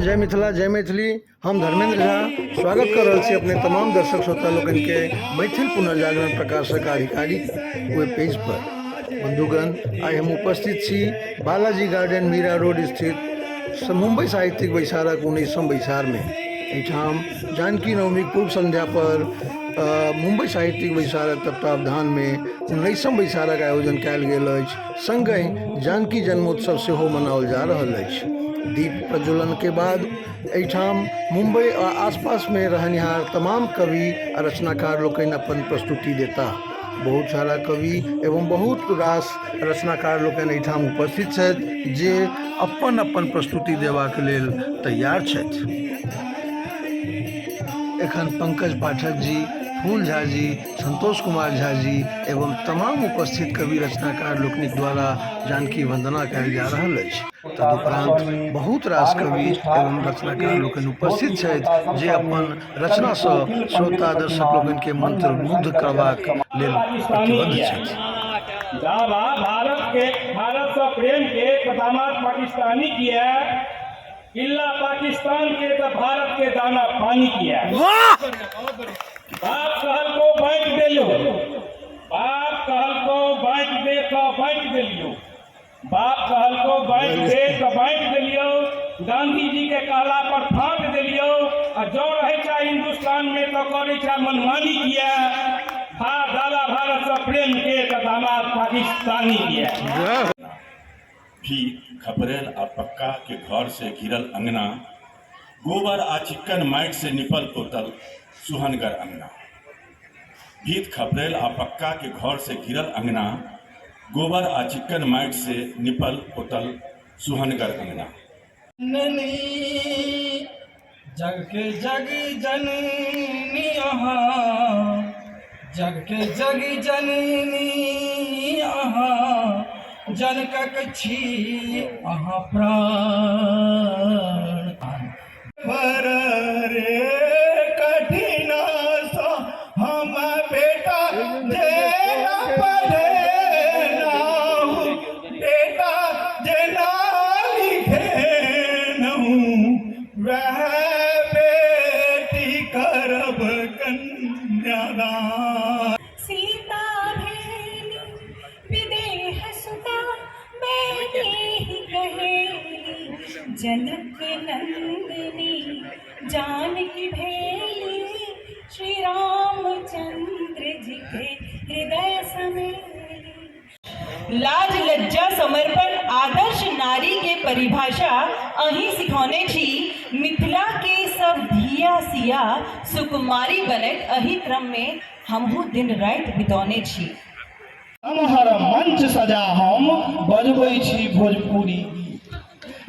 जय मिथिला, जय मैथिली। हम धर्मेंद्र झा स्वागत कर रहल छी अपने तमाम दर्शक श्रोता लोकनि के मैथिल पुनर्जागरण प्रकाशक आधिकारिक वेब पेज पर। बंधुगण, आइ हम उपस्थित छी बालाजी गार्डन मीरा रोड स्थित मुंबई साहित्यिक बैसारक 19म बैसार में। एहिठाम जानकी नवमी पूर्व संध्या पर मुंबई साहित्यिक बैसारक तत्वावधान में 19म बैसारक आयोजन कयल गेल अछि। संगहि जानकी जन्मोत्सव सेहो मनाओल जा रहल अछि। दीप प्रज्वलन के बाद एहिठाम मुंबई आ आसपास में रहनिहार तमाम कवि आ रचनाकार लोकनि अपन प्रस्तुति देताह। बहुत सारा कवि एवं बहुत रास रचनाकार लोकनि एहिठाम उपस्थित छथि जे अपन अपन प्रस्तुति देबाक लेल तैयार छथि। एखन पंकज पाठक जी, फूल झा जी, संतोष कुमार झा जी एवं तमाम उपस्थित कवि रचनाकार लोकनिक द्वारा जानकी वंदना कयल जा रहल अछि। तदुपरांत बहुत रास कवि एवं रचनाकार लोकनि उपस्थित छथि जे अपन रचनासँ श्रोता दर्शक लोकनिके मंत्रमुग्ध करबाक लेल प्रतिबद्ध छथि। दावा भारत के भारत से प्रेम के दामाद पाकिस्तानी किया, किला पाकिस्तान के तो भारत के दाना पानी किया। बाप कहल को बांट देलियो, बाप कहल को बांट दे तो बांट देलियो, बाप कहल को बांट दे तो बांट देलियो, गांधी जी के कहला पर फांक देलियो, आ जो रहे चाहे हिंदुस्तान में तो करे चाहे मनमानी किया, हा दादा भारत से प्रेम के तो दामाद पाकिस्तानी किया। भीत खपरेल आ पक्का के घर से घिरल अंगना, गोबर आ चिक्कन माटि से निपल पोतल सुहनगर अंगना। भीत खपरेल आ पक्का के घर से घिरल अंगना, गोबर आ चिक्कन माटि से निपल पोतल सुहनगर अंगना। जननी जग के जग जननी अहाँ, जग के जग जननी अहाँ, जनकक छी अहाँ प्राण। पर रे कठिना सँ हम बेटा जे न पढ़ेलहुँ, बेटा जेना लिखेलहुँ, वएह बेटी करब कन्यादान। सीता भेली विदेह सुता बैदेही कहेली, जनक नंदिनी जानकी भेली, श्री रामचंद्र जी के हृदय समेली। लाज लज्जा समर्पण आदर्श नारी के परिभाषा अहीं सिखौने छी, मिथिला के सब धिया सिया सुकुमारी बनैत अही क्रम में हमहूँ दिन राति बितौने छी। नमहर मंच सजा हम बजबै छी भोजपुरी गीत,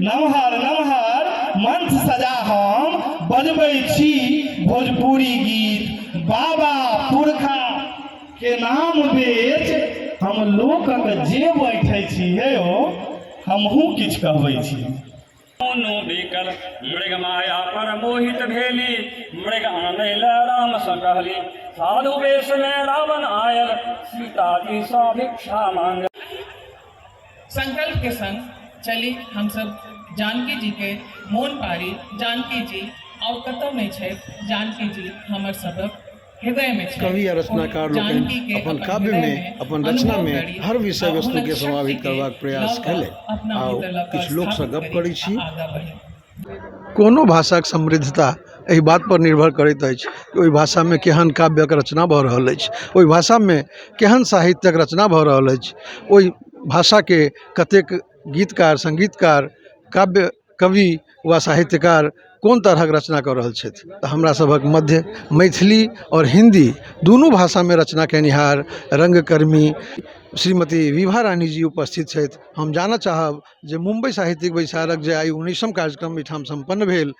नमहर नमहर मंच सजा हम बजबै छी भोजपुरी गीत, बाबा पुरखा के नाम बेच हम लोकक जेब ऐठै छी, हे यौ हमहूँ किछु कहबै छी। मोनो बिकल मृग माया पर मोहित भेली, मृग आनै लए राम सँ कहली, साधु वेश में रावण आयल, सीता जी सँ भिक्षा मांगल। संकल्प के संग चली हम सब जानकी जी के मोन पारी। जानकी जी और कतौ नहीं छथि, जानकी जी हमर सबक हृदय में छथि। कवि आ रचनाकार ओहि लोकनि जानकी के अपन अपन काव्य हृदय मे, में अपन रचना अनुभव मे करी हर विषय आ वस्तु हुनक के शक्ति समावित के करबाक प्रयास लऽ कऽ कयलनि। अपना आउ भीतर लऽ कऽ किछु लोकसँ स्थापित गप करी करै आ छी। आगाँ बढ़ी। कोनो भाषाक समृद्धता एहि बात पर निर्भर करैत अछि कि ओहि भाषामे केहन काव्यक रचना भऽ रहल अछि, ओहि भाषामे केहन साहित्यक रचना भऽ रहल अछि, ओहि भाषाके कतेक गीतकार, सङ्गीतकार, काव्य कवि वा साहित्यकार कोन तरहक रचना कऽ रहल छथि। तऽ हमरा सभक मध्य मैथिली आओर हिन्दी दुनू भाषामे रचना कयनिहार रङ्गकर्मी श्रीमती विभा रानी जी उपस्थित छथि। हम जानऽ चाहब जे मुम्बई साहित्यिक बैसारक जे आइ 19म कार्यक्रम एहिठाम सम्पन्न भेल,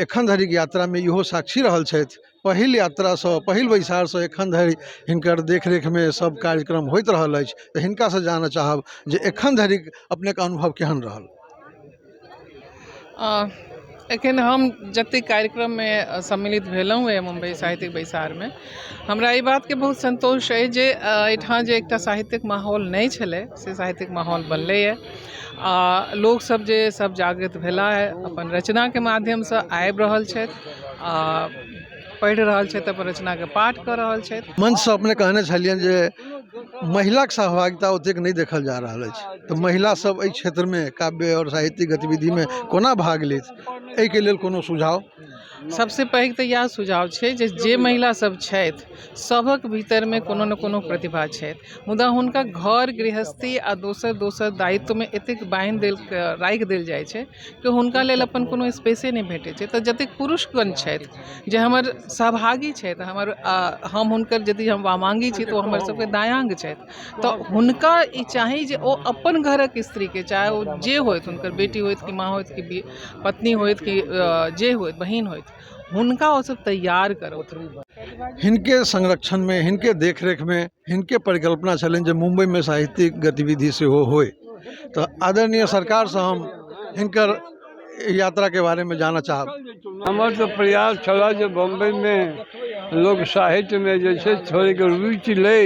एखन धरिक यात्रामे इहो साक्षी रहल छथि। पहिल यात्रासँ, पहिल बैसारसँ एखन धरि हिनकर देखरेखमे सब कार्यक्रम होइत रहल अछि। तऽ हिनकासँ जानऽ चाहब जे एखन धरिक अपनेके अनुभव केहन रहल। एखन हम जतेक कार्यक्रममे सम्मिलित भेलहुँ हेँ मुम्बइ साहित्यिक बैसारमे, हमरा एहि बातके बहुत सन्तोष अइ जे एहिठाम जे एकटा साहित्यिक माहौल नहि छलै से साहित्यिक माहौल बनलैए आ लोकसभ जे सभ जागृत भेला हे, अपन रचनाके माध्यमसँ आबि रहल छथि आ पढ़ि रहल छथि, अपन रचनाके पाठ कऽ रहल छथि। मंचसँ अपने कहने छलियनि जे महिलाके सहभागिता ओतेक नहि देखल जा रहल अछि, तऽ महिला सब एहि क्षेत्रमे काव्य आओर साहित्यिक गतिविधिमे कोना भाग लेत, एहिके लेल कोनो सुझाव? सबसँ पैघ तऽ इएह सुझाव छै जे जे महिला सब छथि सभक भीतरमे कोनो ने कोनो प्रतिभा छथि, मुदा हुनका घर गृहस्थी आ दोसर दोसर दायित्वमे एतेक बान्हि देल राखि देल जाइ छै कि हुनका लेल अपन कोनो स्पेसे नहि भेटै छै। तऽ जतेक पुरुषगण छथि जे हमर सहभागी छथि, हमर हम हुनकर यदि हम वामांगी छी तऽ ओ हमर सबके दायांग छथि, तऽ हुनका ई चाही जे ओ अपन घरक स्त्रीके, चाहे ओ जे होथि, हुनकर बेटी होथि कि माँ होथि कि पत्नी होथि कि जे होथि, बहिन होथि, हुनका ओ सब तैयार करथि। हिनके संरक्षणमे, हिनके देखरेखमे, हिनके परिकल्पना छलनि जे मुम्बइमे साहित्यिक गतिविधि सेहो होइ। तऽ आदरणीय सरकारसँ हम हिनकर यात्राके बारेमे जानऽ चाहब। हमर तऽ प्रयास छलए जे बम्बइमे लोक साहित्यमे जे छै थोड़ेक रुचि लै,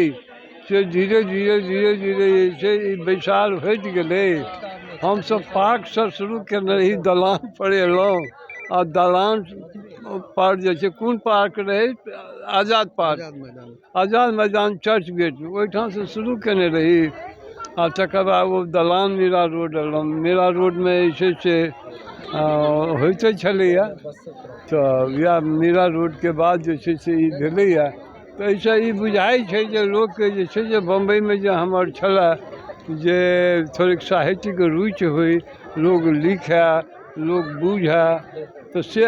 से धीरे धीरे धीरे धीरे जे छै ई बैसार होइत गेलै। हमसभ पार्कसँ शुरू केने रही, दलान पर एलहुँ आ दलान पर जे छै कोन पार्क रहै, आजाद पार्क, आजाद मैदान चर्च गेट, ओहिठामसँ शुरू केने रही आ तकर बाद ओ दलान मीरा रोड एलहुँ। मीरा रोडमे जे छै से होइते छलैए, तऽ इएह मीरा रोडके बाद जे छै से ई भेलैए। तऽ एहिसँ ई बुझाइ छै जे लोकके जे छै जे बम्बइमे जे हमर छलए जे थोड़ेक साहित्यिक रुचि होइ, लोक लिखए, लोक बुझए, तऽ से